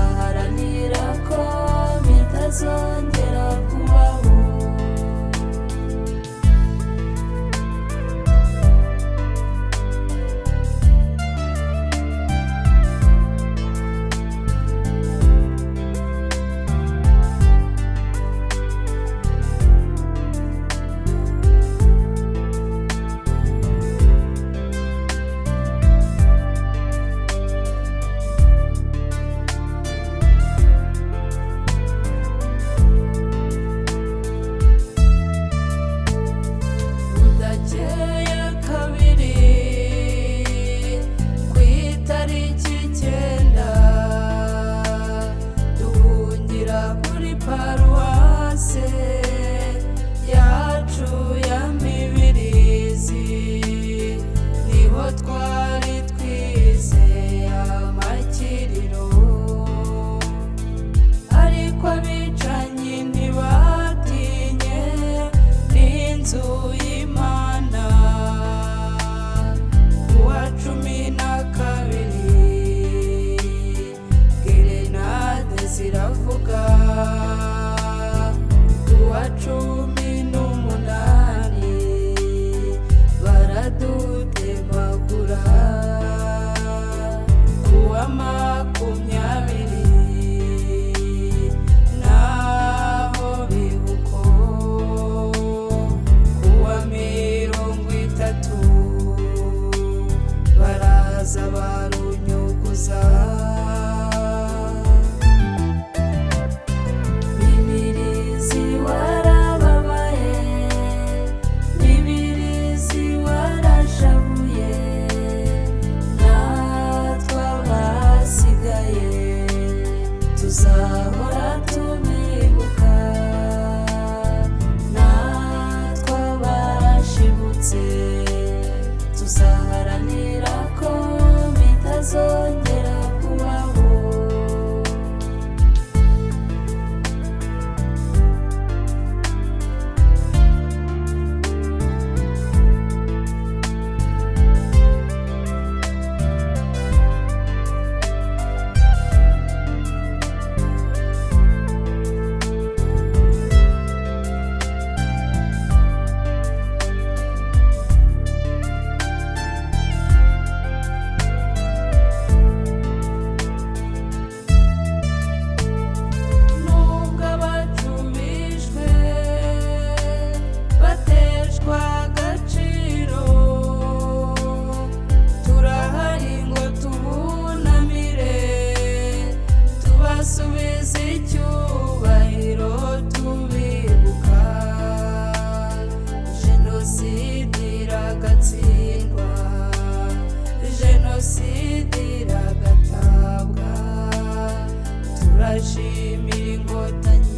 Tuzaharanira ko bitazongera kubaho. Budakeye kabiri ku itariki 9 duhungira kuri paruwase yacu ya Mibirizi, niho twari twizeye amakiriro, ariko abicanyi ntibatinye n'inzu y'Imana. Kuwa 12 gerenade ziravuga, kuwa 18 baradutemagura, kuwa 20 naho bibuko, kuwa 30 baraza barunyuguza. Mibirizi warababaye, Mibirizi warashavuye, natwe abasigaye tuzahora tubibuka, natwe abashibutse tuzaharanira ko bitazongera kubaho. Nubwo abacu bishwe bateshwa agaciro, turahari ngo tubunamire, tubasubize icyubahiro tubibuka. Jenoside iragatsindwa, jenoside iragatabwa, turashimira Inkotanyi.